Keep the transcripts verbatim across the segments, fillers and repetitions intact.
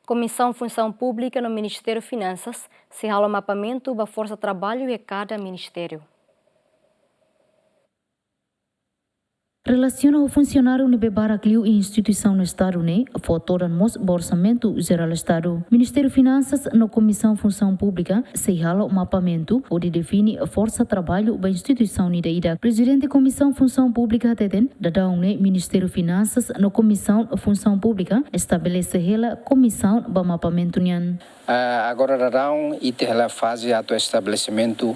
Komisaun Funsaun Públika no Ministériu Finansas sei halo mapamentu ba forsa traballu iha kada ministériu. Relasiona ho funsionáriu ne'ebé barak liu iha instituisaun Estadu ne'e, fó todan mós ba Orsamentu Jerál Estadu. Ministériu Finansas no Komisaun Funsaun Públika sei halo mapamentu hodi define forsa traballu ba instituisaun ida-idak. Prezidente Komisaun Funsaun Públika hateten, daudaun ne'e Ministériu Finansas no Komisaun Funsaun Públika estabelese hela komisaun ba mapamentu nian. Ah, agora daudaun ita iha faze atu estabelesimentu,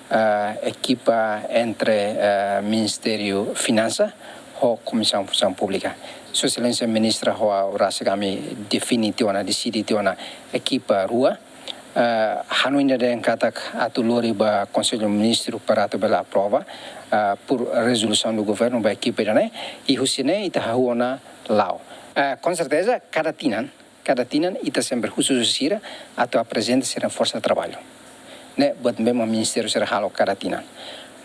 ah, ekipa entre, ah, Ministériu Finansa ho Komisaun Funsaun Públika. Sua Exelénsia Ministra ho ha'u rasik ami define tiha ona, deside tiha ona ekipa rua. Ah, hanoin ida-ne'e katak atu lori ba Konsellu Ministru para atu bele aprova, ah, por rezolusaun do governu ba ekipa ida-ne'e, i husi ne'e ita hahú ona la'o. Ah, com certeza, kada tinan, kada tinan ita sempre husu sira atu aprezenta sira forsa traballu. Ne'e buat ne'ebé mak ministériu sira halo kada tinan.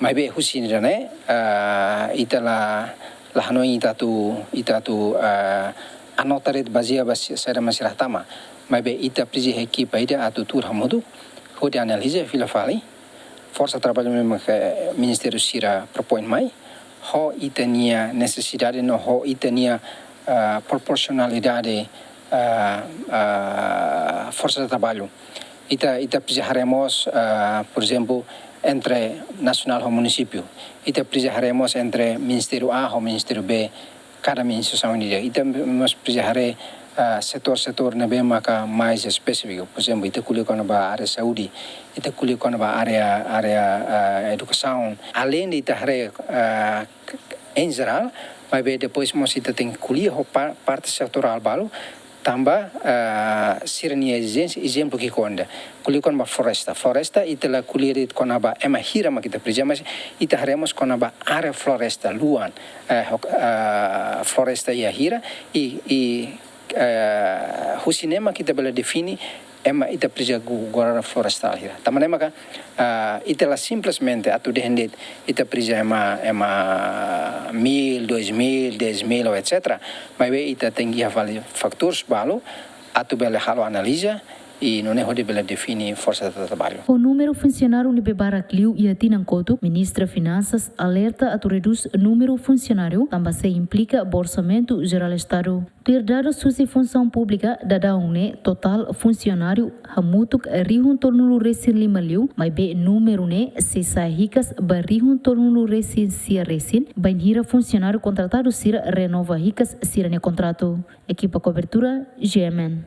Maibé husi ida-ne'e, ah, ita la, la hanoin ita atu, ita atu, ah, anota de'it bazeia ba si-, saida mak sira hatama. Maibé ita presiza ekipa ida atu tuur hamutuk, hodi analiza fila fali forsa traballu ne'ebé mak ministériu sira propoin mai, ho ita-nia nesesidade no ho ita-nia, ah, proporsionalidade, ah, ah, forsa traballu. Ita, ita presiza haree mós, ah, por ezemplu, entre nasionál ho munisípiu. Ita presiza haree mós entre Ministériu A ho Ministériu B, kada instituisaun ida. Ita mós presiza haree, ah, setór-setór ne'ebé maka mais espesífiku. Por ezemplu, ita ko'alia kona-ba área saúde, ita ko'alia kona-ba área, área, ah, edukasaun. Aleinde ita haree, ah, em geral, maibé depois mós ita tenke ko'alia ho pa-, parte setorál balu, tanba, ah, sira-nia ezijénsia, ezemplu ki'ik ona. Ko'alia kona-ba floresta. Floresta ita la ko'alia de'it kona-ba ema hira mak ita presiza, mas ita haree mós kona-ba área floresta, luan, eh, hok-, ah, floresta iha hira, i, i, eh, husi ne'e mak ita bele define ema ita presiza gu-, guarda florestál hira. Tanba ne'e maka, ah, ita la simplesmente atu dehan de'it ita presiza ema, ema mil, dois mil, dez mil, ou et cetera. Maibé ita tenke iha fali fatór balu atu bele halo analiza i nune'e hodi bele define forsa traballu. Ho númeru funsionáriu ne'ebé barak liu iha tinan kotuk, Ministra Finansas alerta atu redús númeru funsionáriu, tanba sei implika ba Orsamentu Jerál Estadu. Tuir dadus husi Funsaun Públika, daudaun ne'e totál funsionáriu hamutuk rihun tolunulu resin lima liu, maibé númeru ne'e sei sa'e hikas ba rihun tolunulu resin sia resin, bainhira funsionáriu kontratadu sira renova hikas sira-nia kontratu. Ekipa kobertura, G M N.